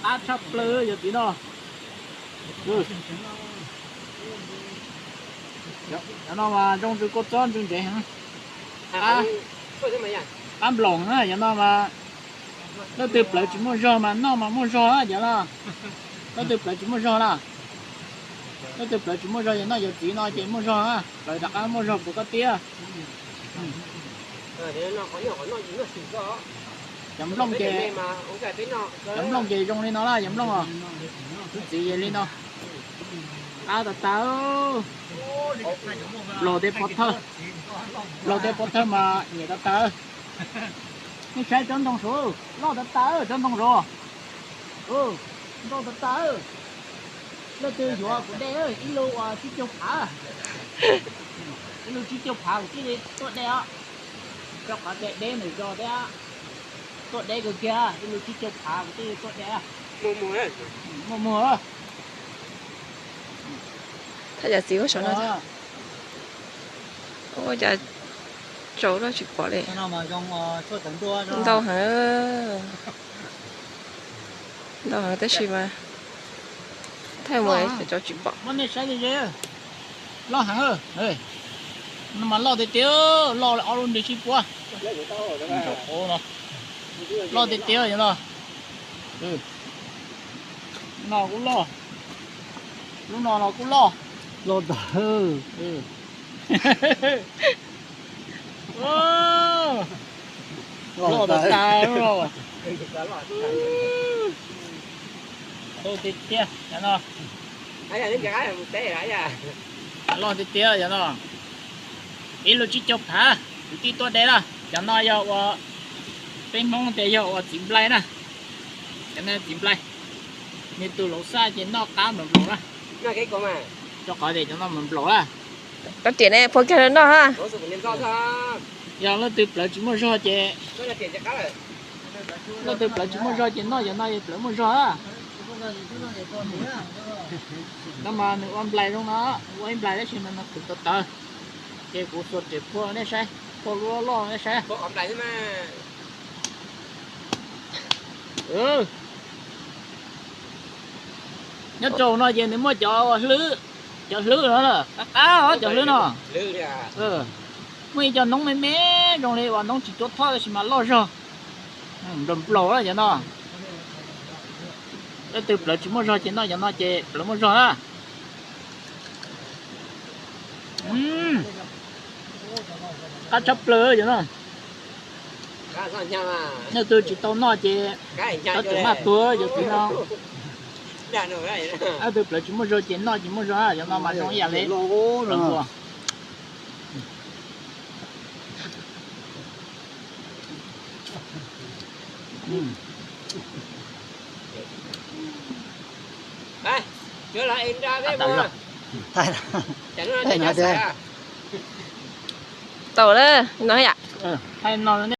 Qab tshaj plaws yog txiv no. Cov no mas zoo ntsws kua txob ntsws ntsev heev. Qab nploos na, cov no mas leej twg plawv tsis muaj zog mas noj mas muaj zog cov no. Leej twg plawv tsis muaj zog na, leej twg plawv tsis muaj zog ces noj cov txiv no ces muaj zog na, plawv rov qab muaj zog puas koj tiab. Cov nplooj ces, cov nplooj ces zoo li no na, cov nplooj os. Lub txiv ces li no. Qab tas tas. Laus tej pov thawj, laus tej pov thawj mas nyiam tas tas. Nej saib tsob ntoo saud, loj tas tas tsob ntoo saud. Ntau tas tas. Leej twg yuav kuv de ib lub uas tsib caug phav, ib lub tsib caug phav kuv thiaj li tuaj de os. Rau qhov tias deb nws zog thiab, tuaj deb kawg kiag, ib lub tsib caug phav kuv thiaj li tuaj de. Muaj muag. Thaj yam txiv ua saum no, ua cas tsaus loj tsis pom li. Ntau heev, ntau heev tab sis mas thaij mus tsaus tsis pom. Loj heev, no mas loj tiag tiag, loj li ob lub nrig sib puab. Loj tiag tiag yog no. No kuj loj, lub no los kuj loj. Loj tas. Loj tas tas. Tiag tiag no. Loj tiag tiag yog no. Ib lub tsib caug phav, kwv tij tuaj de lawm. Cov no yog ua, peb Hmoob tias yog ua txiv nplai na. Cov no txiv nplai, nws tus laus xaj ces noj qab nplaum nplaum na. Rau qhov tias cov no nplaum nplaum na. Koj riam ne, phua kiag noj ha. Yog leej twg plawv tsis muaj zog ces, leej twg plawv tsis muaj zog ces noj cov no es plawv muaj zog na. No mas nws ua nplai zoo no, ua ib nplai tab sis mas nws khwv tawv tawv. Ces kuv xuas riam phua nej saib, phua lub loj nej saib. Nyob rau no ces nws muaj cov hlwb, cov hlwb no, qab qab os cov hlwb no. Muaj ib co noob me me zoo li uas noob tsis cuab thoj tab sis mas loj zog. Nplaum nplaum cov no. Leej twg plawv tsis muaj zog ces noj cov no ces plawv muaj zog na. Qab tshaj plaws cov no. Leej twg tsis tau noj ces txhob txwm maj tuag cov txiv no. Leej twg plawv tsis muaj zog ces noj ces muaj zog, cov no mas zoo ib yam li. Tau lawm no yom.